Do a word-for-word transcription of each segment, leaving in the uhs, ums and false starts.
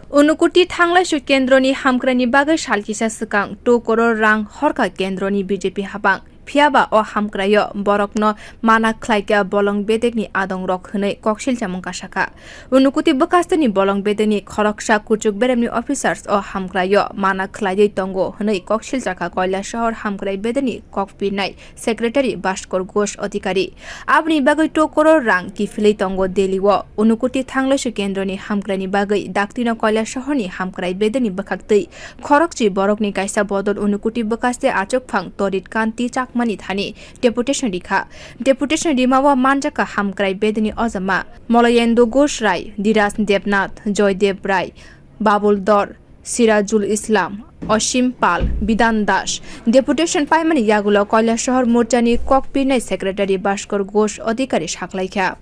Unukuti thanglaisu kendroni hamkraini bagwi salkisa swkang two koror rang horkha kendroni B J P habang. Phiyaba o hamkraio borokno mana khlaikha bolong bedekni adongrok hwnwi koksil chamung kasakha. Unukuti bwkhasteni bolong bedekni khoroksa kuchuk beremni officers o hamkraio mana khlaiwi tongo hwnwi koksil chakha Koilashahar hamkrai bedekni kokpinai Secretary Bhaskor Ghosh Adhikari. Aboni bagwi two koror rang kiphilwi tongo Delhi o. Unukuti thanglaisu kendroni hamkraini bagwi daktino Koilashahorni hamkrai bedekni bwkhaktwi khorokchi borokni kaisa bodol Unukuti bwkhaste achukphang Torit Kanti Chakmani thani deputation rikha. Deputation rimao manjakha hamkrai bedekni ojama Molayendo Ghosh Rai, Dhiraj Debnath, Joydev Rai, Babul Dor, Sirajul Islam, Osim Pal, Bidan Das. Deputation paimani yagulo Koilashahar Morchani kokpinai Secretary Bhaskor Ghosh Adhikari saklaikha.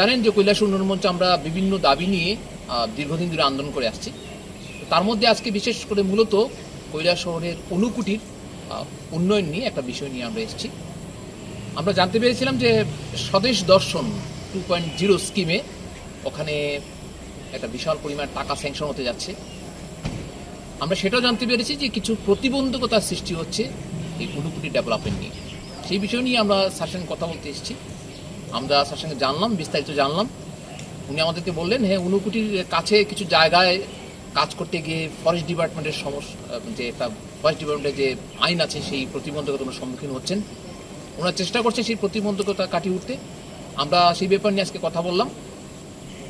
জানেন যে কৈলাস উন্নয়ন মঞ্চ আমরা বিভিন্ন দাবি নিয়ে, আহ, দীর্ঘদিন ধরে আন্দোলন করে আসছি। তো তার মধ্যে আজকে বিশেষ করে মূলত কৈলাসহরের ঊনকোটির, আহ, উন্নয়ন নিয়ে একটা বিষয় নিয়ে আমরা এসেছি। আমরা জানতে পেরেছিলাম যে স্বদেশ দর্শন টু পয়েন্ট জিরো স্কিমে ওখানে একটা বিশাল পরিমাণ টাকা স্যাংশন হতে যাচ্ছে। আমরা সেটাও জানতে পেরেছি যে কিছু প্রতিবন্ধকতা সৃষ্টি হচ্ছে এই ঊনকোটি ডেভেলপমেন্ট নিয়ে। সেই বিষয় নিয়ে আমরা স্যারের সঙ্গে কথা বলতে এসেছি। আমরা স্যারের সঙ্গে জানলাম, বিস্তারিত জানলাম। উনি আমাদেরকে বললেন, হ্যাঁ, ঊনকোটির কাছে কিছু জায়গায় কাজ করতে গিয়ে ফরেস্ট ডিপার্টমেন্টের সমস্যা, যে একটা ফরেস্ট ডিপার্টমেন্টের যে আইন আছে, সেই প্রতিবন্ধকতার সম্মুখীন হচ্ছেন। ওনারা চেষ্টা করছেন সেই প্রতিবন্ধকতা কাটিয়ে উঠতে। আমরা সেই ব্যাপার নিয়ে আজকে কথা বললাম।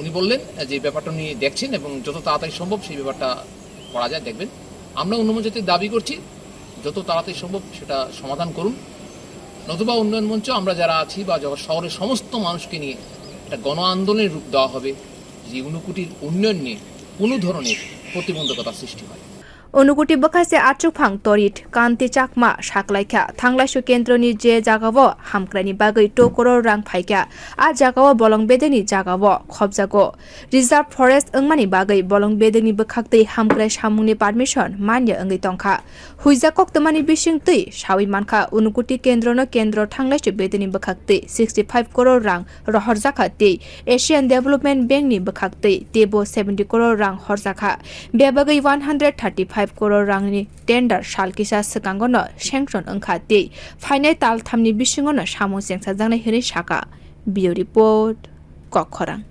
উনি বললেন যে ব্যাপারটা উনি দেখছেন এবং যত তাড়াতাড়ি সম্ভব সেই ব্যাপারটা করা যায় দেখবেন। আমরা উন্নয়ন মঞ্চ থেকে দাবি করছি যত তাড়াতাড়ি সম্ভব সেটা সমাধান করুন, নতুবা উন্নয়ন মঞ্চ আমরা যারা আছি বা যখন শহরের সমস্ত মানুষকে নিয়ে একটা গণ আন্দোলনের রূপ দেওয়া হবে যে ঊনকোটির উন্নয়ন নিয়ে কোনো ধরনের প্রতিবন্ধকতা সৃষ্টি হয়। Unukuti bwkhaste achukphang Torit Kanti Chakma saklaikha thanglaisu kendroni je jagao hamkraini bagwi two koror rang phaikha, a jagao bolong bedekni jagao khopjago. Reserve forest wngmani bagwi bolong bedekni bwkhaktwi hamkrai samungni permission manya wngwi tongkha. Huijak koktwmani bisingtwi sawi mankha, Unukuti kendrono kendro thanglaisu bedekni bwkhaktwi sixty five koror rang rohorjakha tei Asian Development Bank ni bwkhaktwi teibo seventy koror rang horjakha. Bebagwi one hundred thirty five koror rangni tender sal kisa swkangono sanction wngkha tei phainai tal thamni bisingono samung chengsajaknai hwnwi sakha. Bureau Report, Kokkhorang.